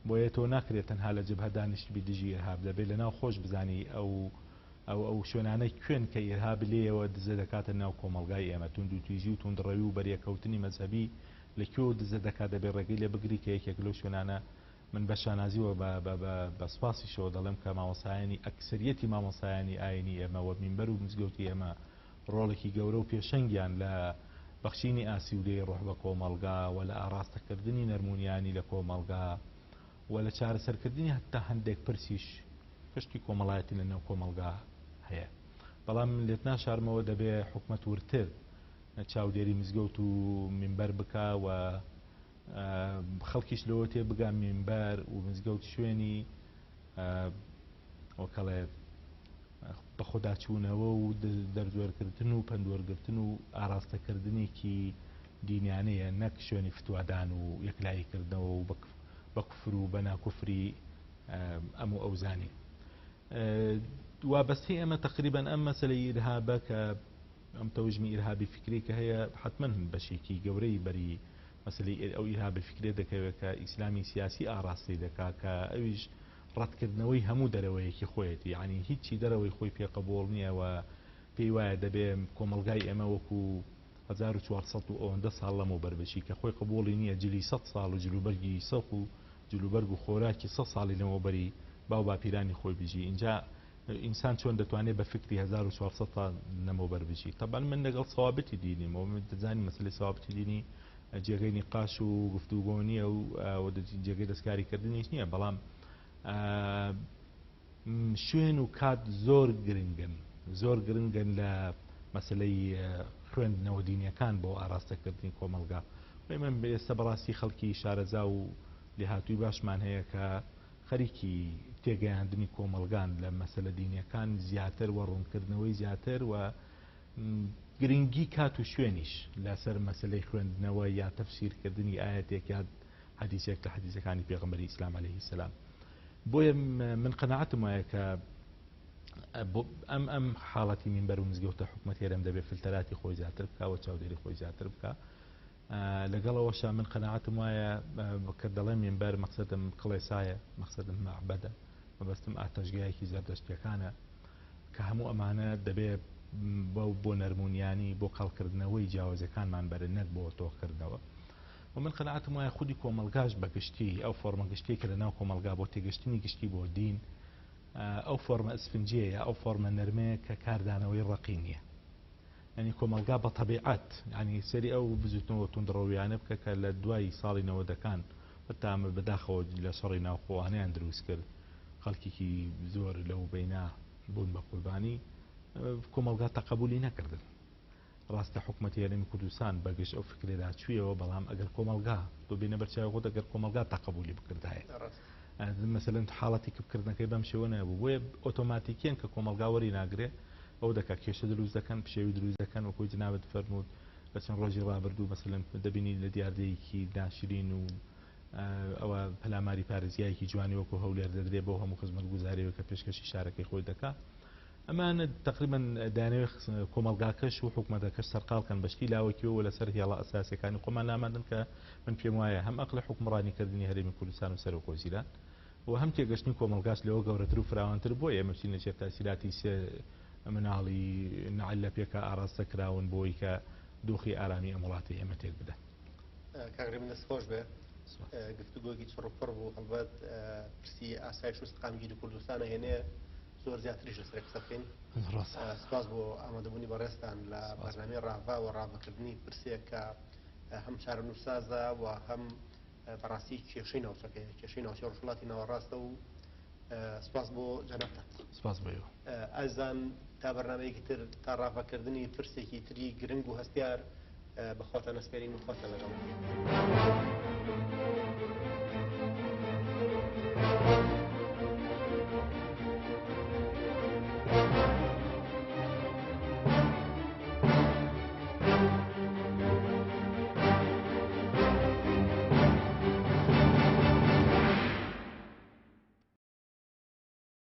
بۆیە تۆ ناکرێت تەنها لە جبهە دانیشتبی دژی ئیرهاب دەبێت لەناو خۆش بزانی ئەو ئەو ئەو شوێنانە کوێن کە ئیرهاب لێیەوە دزە دەکاتە ناو کۆمەڵگای ئێمە توندوتیژی و توندڕەوی و بەریەکەوتنی مەزهەبی لە کوێوە دزە دەکات دەبێت ڕێگەی لێ بگری کە یەکێک لەو شوێنانە من بە شانازیەوە بە بە بە بە سوپاسیشەوە دەڵێم کە مامۆستایانی ئەکسەریەتی مامۆستایانی ئاینی ئێمە و مینبەر و مزگەوتی ئێمە ڕۆڵێکی گەورە و پێشەنگیان لە بەخشینی ئاسیودەی ڕۆح بە کۆمەڵگا و لە ئاڕاستەکردنی نەرمونیانی لە کۆمەڵگا و لە چارەسەرکردنی هەتا هەندێک پرسیش پشتی کۆمەڵایەتی لە نێو کۆمەڵگا هەیە. بەڵام لێت ناشارمەوە دەبێ حکومەت وردتر چاودێری مزگەوت و مینبەر بکا و خەڵکیش لەوە تێ بگا مینبەر و مزگەوت شوێنی وەکەڵێ بەخۆداچوونەوە و دەرزوەرکردن و پەندوەرگرتن و ئاراستەکردنێکی دینیانەیە نەک شوێنی فتوادان و یەکلاییکردنەوە و بە کوفر و بە ناکوفری ئەم و ئەو زانین. وابەستەی ئێمە تقریبا ئەم مەسەلەی ئیرهابە کە ئەم تەوژمی ئیرهابی فکری کە هەیە حتمما بەشێکی گەورەی بەری مەسەلەی ئەو ئیرهابی فکرێ دەکەوێت کە ئیسلامی سیاسی ئاراستەی دەکا کە ئەویش ڕەتکردنەوەی هەموو دەرەوەیەکی خۆیەتی یعنی هیچی دەرەوەی خۆی پێ قبوڵ نییە و پێی وایە دەبێ کۆمەڵگای ئێمە وەکو 1400 و ئەوەندە ساڵ لەمەوبەر بچی کە خۆی قبوڵی نییە جلی 100 ساڵ و جلوبەرگی سەق و جلوبەرگ و خۆراکی 100 ساڵی لەمەوبەری باو باپیرانی خۆی بژی. ئینجا ئینسان چۆن دەتوانێت بە فکری 1400 ساڵ لەمەوبەر بژی؟ تەبعەن من لەگەڵ سەوابتی دینیم و من دەزانین مەسەلەی سەوابتی دینی جێگەی نیقاش و گفتوگۆ نییە و جێگەی دەستکاریکردنیش نییە، بەڵام شوێن و کات زۆر گرنگن، زۆر گرنگن لە مەسلەی خوێندنەوە دینیەکان بۆ ئاراستەکردنی کۆمەڵگا. ئێمە ئێستا بەڕاستی خەڵکی شارەزا و لێهاتووی باشمان هەیە کە خەریکی تێگەیاندنی کۆمەڵگان لە مەسەلە دینیەکان زیاتر و ڕوونکردنەوەی زیاتر و گرنگی کات و شوێنیش لەسەر مەسلەی خوێندنەوە یا تەفسیرکردنی ئاەتێک یا حەدیسێک لە حەدیسەکانی پێغەمبەری ئیسلام عەلەیهی سەلام. بۆیە من قەناعەتم وایە کە ئەم ئەم حاڵەتی مینبەر و مزگەوتە حکومەت هێرم دەبێت فلتەراتی خۆی زیاتر بکا و چاودێری خۆی زیاتر بکا. لەگەڵ ئەوەشا من قەناعەتم وایە کە دەڵێم مینبەر مەقسەدم کڵێسایە، مەقسەدم مەعبەدە، مەبەستم ئاتەشگایەکی زەردەشتیەکانە کە هەموو ئەمانە دەبێ بۆ نەرمونیانی بۆ کاڵکردنەوەی جیاوازیەکانمان بەرن نەک بۆ تۆخکردنەوە. و من قەناعەتم وایە خودی کۆمەڵگاش بە گشتی ئەو فۆرمە گشتیە کە لە ناو کۆمەڵگا بۆ تێگەشتنی گشتی بۆ دین ئەو فۆرمە ئەسفنجیە یا ئەو فۆرمە نەرمەیە کە کاردانەوەی ڕەقی نییە. یعنی کۆمەڵگا بە تەبیعەت، یعنی سەری ئەو بزوتنەوە توندڕەویانە بکە کە لە دوای ساڵی نەوەدەکان بەتامە بەداخەوە لە شەڕی ناوخۆوانیان دروست کرد، خەڵکێکی زۆر لەو بەینا بوون بە قوربانی، کۆمەڵگا تەقەبولی نەکردن. ڕاستە حکومەتی هەرێمی کوردستان بە گشت ئەو فکرەدا چوویەوە، بەڵام ئەگەر کۆمەڵگا تۆ بێنە بەرچاوی خۆت، ئەگەر کۆمەڵگا تەقەبولی بکردایە، مەسەلەن حاڵەتی کپکردنەکەی بەم شێوە نەبوو. بۆیە ئۆتۆماتیکیەن کە کۆمەڵگا وەری ناگرێ ئەو دەکات کێشە دروست دەکەن، پشێوی دروست دەکەن. وەکۆی جنابت فەرمووت لە چەند ڕۆژی ڕابردوو مەسەلەن دەبینی لە دیاردەیەکی ناشرین و ئەوە پەلاماری پارێزگایەکی جوانی وەکو هەولێر دەدرێ بۆ هەموو خزمەتگوزاریەوە کە پێشکەشی شارەکەی خۆی دەکا. ئەمانە تقریبا دانەوێت کۆمەڵگاکەش و حکومەتەکەش سەرقاڵ کەن بە شتی لاوەکیەوە لەسەر هێڵە ئەساسیەکانی خۆمان لاماندن کە من پێم وایە هەم ئەقڵی حوکمڕانیکردنی هەرێمی کوردستان و سەرۆک وەزیران و هەم تێگەشتنی کۆمەڵگاش لەوە گەورەتر و فراوانتر بۆیە ئێمە بچینە ژێر تاسیراتی سێ مناڵی نەعل لە پێکا ئاراستە کراون بۆی کە دۆخی ئارامی ئەم وڵاتی ئێمە تێک بدەن. کاک ڕێبین دەست خۆش بێ. گفتوگۆیەکی چڕ و پڕ بوو، هەڵبەت پرسی ئاسایش و سەقامگیری کوردستان ئەهێنێ زۆر زیاتریش لەسەر قسە بکەین. سپاس بۆ ئامادەبوونی بەڕێزتان لە بەرنامەی ڕاڤە و ڕاڤەکردنی پرسێک کە هەم چارەنووسسازە و هەم بەڕاستی کێشەی ناوچەکەیە، کێشەی ناوچەی ڕۆژهەڵاتی ناوەڕاستە و سپاس بۆ جەنابتان. سپاس بۆ ئێوە. ئازیزان تا بەرنامەیەکی تر تا ڕاڤەکردنی پرسێکی تری گرنگ و هەستیار بە خواتان ئەسپێرین و خواتان لەگەڵ.